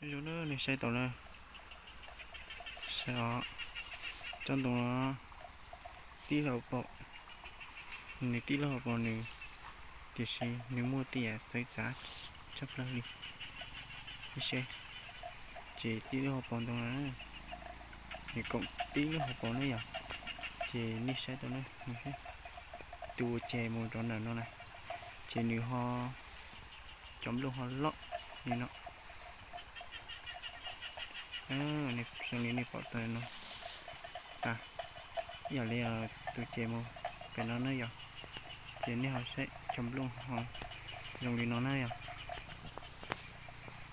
Zoo na, nej saib tau na, saib os, tsob ntoo no tib lub hauv paus, nws tib lub hauv paus nws, tiam sis nws muaj tej yam txawv txav tshaj plaws li. Nej saib, ces tib lub hauv paus ntoo no, nws koom tib lub hauv paus na yom. Ces nej saib tau na, tus ces mus rau ntawm no na, ces nws ho, cov nplooj ho loj li no. Zoo li nej pom tau no, tas, ib yam li tus ces mus pem no na yom. Ces nej ho saib cov nplooj ho zoo li no na yom.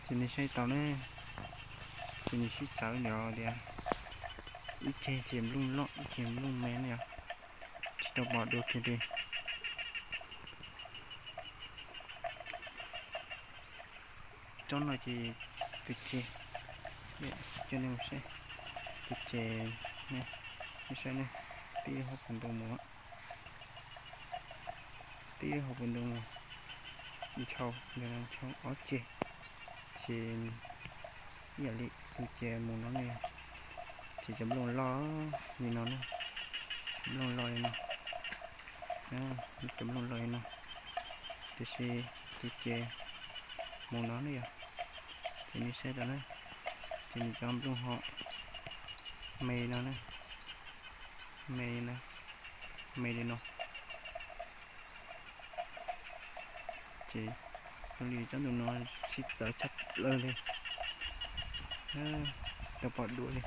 Ces nej saib tau na, ces nws sib txawv ntawm tias ib ceg ces nplooj loj ib ceg nplooj me na yom. Tsis tau pom dua kiag li. Tsob no ces tus ces, coj nej mus saib, tus ces, nej saib ne, tib lub hauv paus ntoo mus, tib lub hauv paus ntoo mus, nchaus ntawm no nchaus ob ceg, ces ib yam li tus ces mus no ne, ces cov nplooj loj li no na, cov nplooj loj li no, cov nplooj loj li no, tiam sis tus ces mus no ne yom, ces nej saib tau na, ces nws cov nplooj ho me no na, me na, me li no. Ces zoo li tsob ntoo no sib txawv tshaj plaws li, tsis tau pom dua li.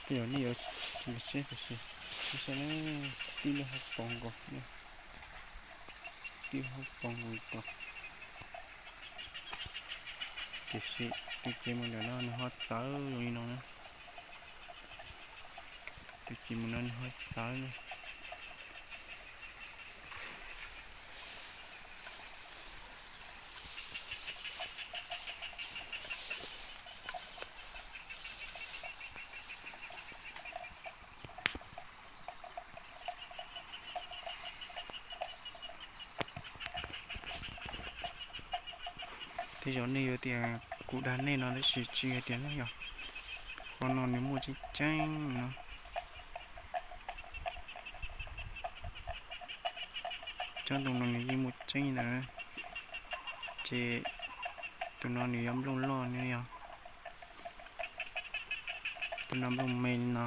Tej zaum nej yuav tsis saib tiam sis, nej saib na, tib lub hauv paus nkaus, tib lub hauv paus nkaus. Tiam sis tus ces mus ntawm no nws ho txawv zoo li no na. Tus ces mus no nws ho txawv na. Tej zaum nej yuav tias kuv dag nej no tab sis tsis yog tias na yom. Qhov no nws muaj tseeb tseeb no. Tsob ntoo no nws yeej muaj tseeb ntawd, ces tus no nws yog nplooj loj no yog, tus no nplooj me li no,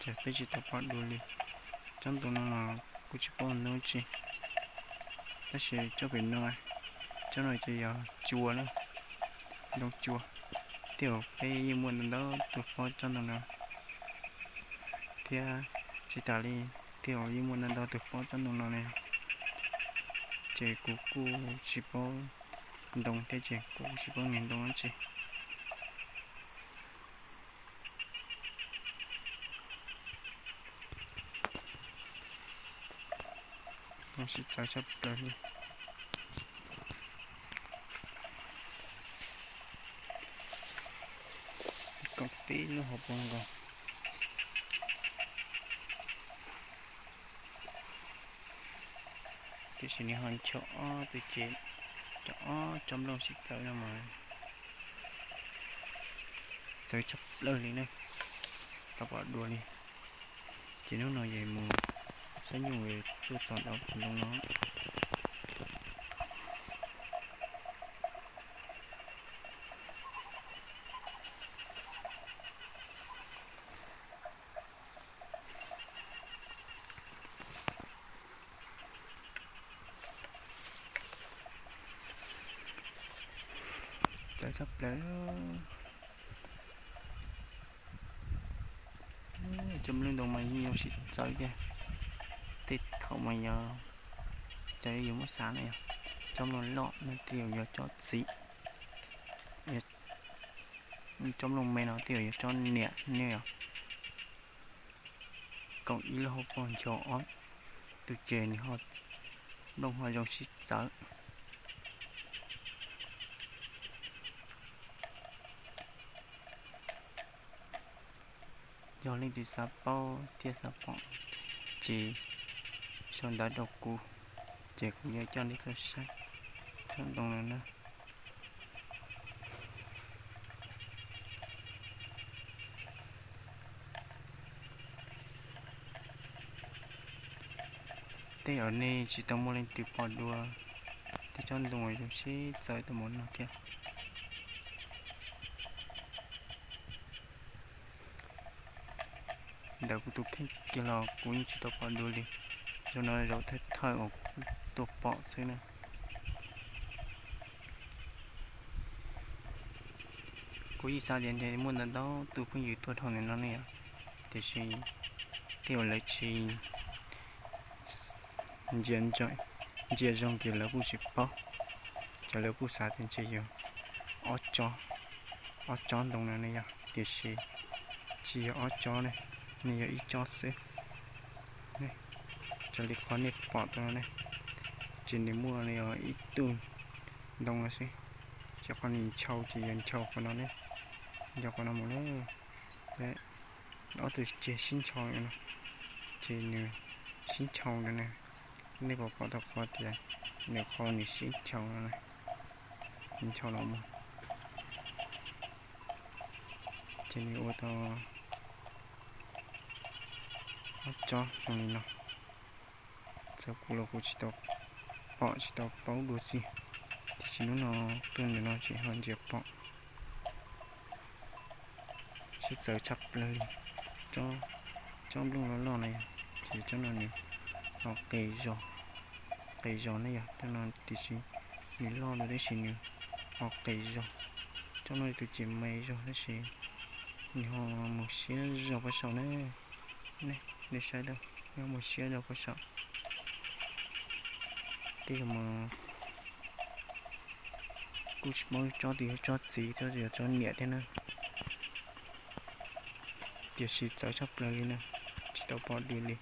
ces peb tsis tau pom dua li. Tsob ntoo no no kuv tsis paub ntoo tsi, tab sis tsob pem no, tsob no ces yog cua na, ntoo cua. Tej zaum peb yeej muaj ntau ntau tus paub tsob ntoo no thiab, tsis tas li, tej zaum yeej muaj ntau ntau tus paub tsob ntoo no ne. Ces kuv kuj tsis paub ntoo thiab ces kuv kuj tsis paub niag ntoo dab tsi. Ntoo sib txawv tshaj plaws li. Koom tib lub hauv paus nkaus. Tiam sis nws ho ncho ob tug ces, cov ob tsob nplooj sib txawv no mas txawv tshaj plaws li na, tsis tau pom dua li. Ces hnub no yog mus saib nyuj tuaj txog ntawm tus ntoo no. Txawv tshaj plaws. Cov nplooj ntoo mas yeej yuav sib txawv thiab. Tej thaum mas yog, raws li yus muab xav na yog, tsob nplooj loj no tej zaum yog tsob txiv, tsob nplooj me no tej zaum yog tsob niam ne yog. Koom ib lub hauv paus ncho ob tug ces nws ho, nplooj ho zoo sib txawv. Yog leej twg xav paub thiab xav pom ces sau ntawv rau kuv, ces kuv yuav coj nej tuaj saib tsob ntoo no na. Tej zaum nej tsis tau muaj leej twg pom dua tej tsob ntoo uas zoo sib txawv tau mus no thiab. Ntawm kuv tus kheej kiag los kuv yeej tsis tau pom dua li. Zaum no zaum thawj thawj uas kuv tuaj pom xwb na. Kuv yeej xav tias ntshe muaj ntau ntau tus phooj ywg tuaj dhau ntawm no ne yom, tiam sis tej uas lawv tsis ntsia zoo ces lawv kuj tsis paub, ces lawv kuj xav tias ntshe yog ob tsob, ob tsob ntoo no ne yom, tiam sis tsis yog ob tsob ne, nws yog ib tsob xwb. Raws li qhov nej pom tau no ne, ces nws muaj li ib tug ntoo no xwb, ces qhov nws nchau ces yog nchau qhov no ne, nchau qhov no mus na. Ob tug ces sib nchau no, ces nws sib nchau no ne, nej puas pom tau qhov tias nws qhov nws sib nchau no na, nchau los mus, ces nws ua tau ob tsob zoo li no. Txawm kuv los kuv tsis tau pom tsis tau paub dua tsi, tiam sis hnub no tuaj ntawm no tseem ho ntsia pom. Sib txawv tshaj plaws li. Tsob nplooj loj loj no yog, ces tsob no nws ho qis zog, qis zog ne yog, tsob no tiam sis nws loj lawm tab sis nws ho qis zog. Tsob no tus ces me zog tab sis nws ho mus siab zog puag saum na. Nej saib, nws ho mus siab zog puag saum. Tej zaum mas kuj tsis paub tsob twg yog tsob txiv, tsob twg yog tsob niam thiab na. Tiam sis txawv tshaj plaws li na, tsis tau pom dua li.